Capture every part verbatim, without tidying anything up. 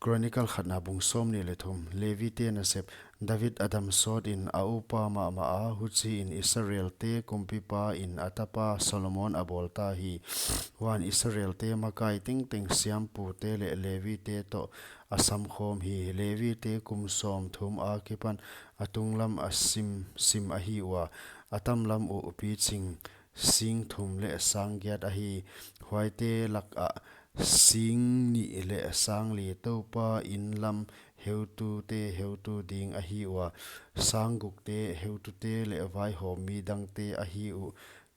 Chronicle khatna bung sawmnih leh thum. Levite nasep. David a dam sawt in a upa mahmah a, huchiin Israelte kumpipa in a tapa Solomon a bawl ta hi. Huan Israelte makai tengteng siampute leh Levite toh a samkhawm hi. Levite kum sawmthum akipan a tunglam a sim, sim ahi ua, a tamlam uh piching sing thum leh sang giat ahi. Huaite lakah sing nih leh sang li Toupa in lam heutute heutu ding ahi ua, sang gukte heutute leh vaihawmmi dangte ahi uh,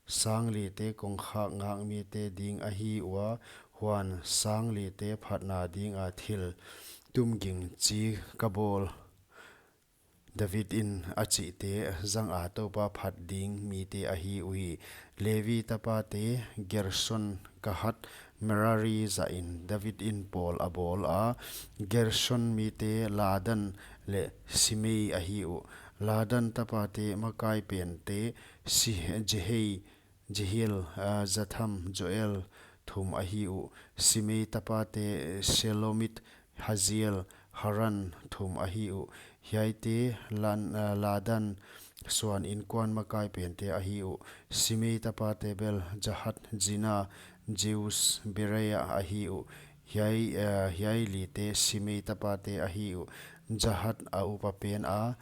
sang lite kongkhak ngakmite ding ahi ua, huan sang lite phatna dinga thil tumging chi ka bawl David in a chihte zanga Toupa phat ding mite ahi uhi. Levi tapate Gerson, Kahat, Merari zahin David in pawl a bawl a. Gerson mite Ladan leh Simei ahi uh. Ladan tapate makai pente Si-, Jehei, Jehiel, ah, Zatham, Joel, thum ahi uh. Simei tapate Selomit, Haziel, Haran, thum ahi uh. Hiaite Lan-, ah, Ladan suan inkuan makai pente ahi uh. Simei tapate bel Jahat, Zina, Jeus, Bereia ahi uh. Hiai, ah, hiai lite Simei tapate ahi uh. Jahat a upa pen a,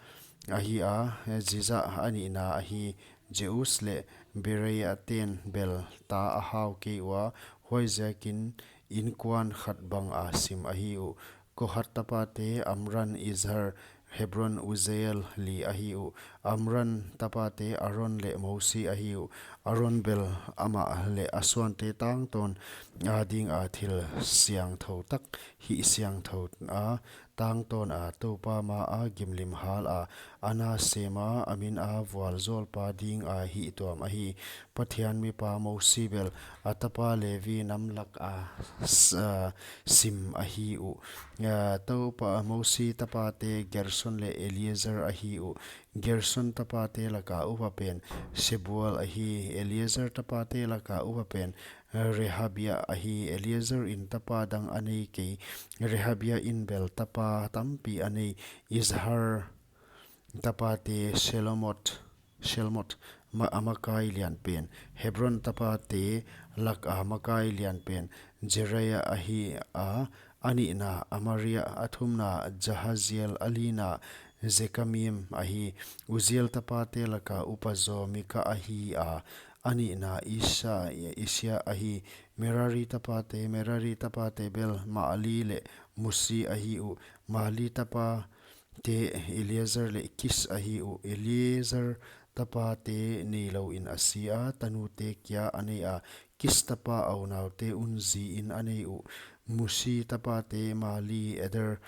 ahi a, Ziza a nihna ahi. Jeus leh Bereia ten bel ta a hau kei ua, huaiziakin inkuan khat banga sim ahi uh. Kohat tapate Amran, Izhar, Hebron, Uziel li ahi uh. Amran tapate Aron leh Mosi ahi uh. Aron bel amah leh a suante tangtawn a dinga thil siangthou tak, hih siangthou a tangtawn a Toupa maa gimlim hal a, a na sem a, a min a vualzawlpa dinga hihtuam ahi. Pathian mipa Mosi bel a tapa Levi nam laka s-, ah, sim ahi uh. Ah, Toupa Mosi tapate Gerson leh Eliezer ahi uh. Gerson tapate laka upa pen Sebuel ahi. Eliezer tapate laka upa pen Rehabia ahi. Eliezer in tapa dang a nei kei. Rehabia in bel tapa tampi a nei. Izhar tapate Shelomot, Shelmot ma-, a makai lian pen. Hebron tapate laka makai lian pen Jeriah ahi a, a nihna Amaria, a thumna Jahaziel, a lina Zekamim ahi. Uziel tapate laka upa zaw Mika ahi a, a nihna Isa, Isia ahi. Merari tapate, Merari tapate bel Mahli leh Musi ahi uh. Mahli tapate Eleazar leh Kis ahi uh. Eleazar tapate neilou in a si a, tanute kia a nei a. Kis tapa a unaute un zi in a nei uh. Musi tapate Mahli, Eder,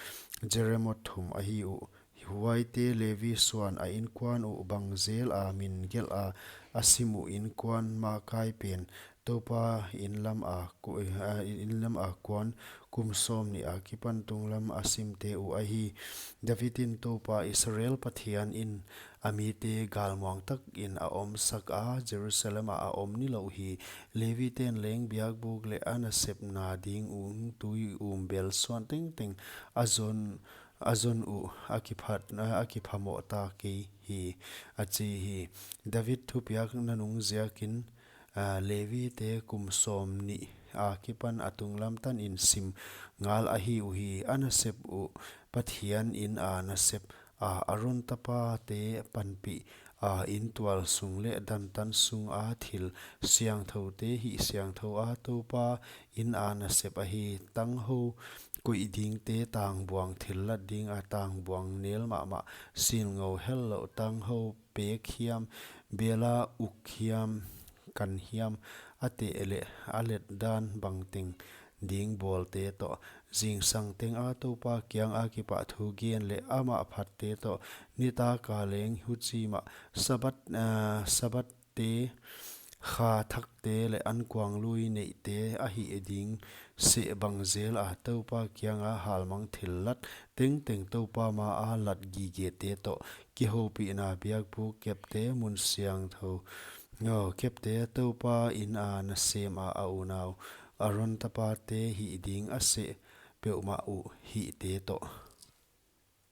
Jeremot thum ahi uh. Huaite Levi suan a inkuan uh bang zel a min gelh a, a sim uh inkuan makai pen, Toupa in lam a ku-, a, in lam a kuan kum sawmnih akipan tunglam a simte uh ahi. David in Toupa Israel Pathian in a mite galmuang takin a omsak a, Jerusalem ah a om nilouh hi. Levi ten leng biakbuk leh a nasepna ding un tui um bel suan tengteng a zon, a zon uh a kiphat, a kiphamoh ta kei hi, a chi hi. David thupiakna nung ziakin, a, Levi te kum sawmnih akipan a tunglam tanin sim ngal ahi uhi. A nasep uh Pathian in a nasep a, Aron tapate panpih a, intual sung leh damtan sunga thil siangthoute, hih siangthou a Toupa in a nasep ahi. Tanghou koih dingte tangbuang thillat dinga tangbuang nel mahmah, silngou hellouh tanghou pek hiam, bela uk hiam, kan hiam, a teh leh a let dan bangteng ding bawlte toh, zingsang tenga Toupa kianga kipahthu gen leh amah phatte toh, nitaka leng huchi mah, Sabbath, ah, Sabbath te, kha thakte leh ankuang lui neihte a hih ding seh bang zela Toupa kianga halmang thillat tengteng, Toupa maa lat gigete toh, kihoupihna biakbuk kepte, mun siangthou, aw, kepte, Toupa in a nasem a, a unau Aron tapate hih ding a seh peuhmah uh hihte toh.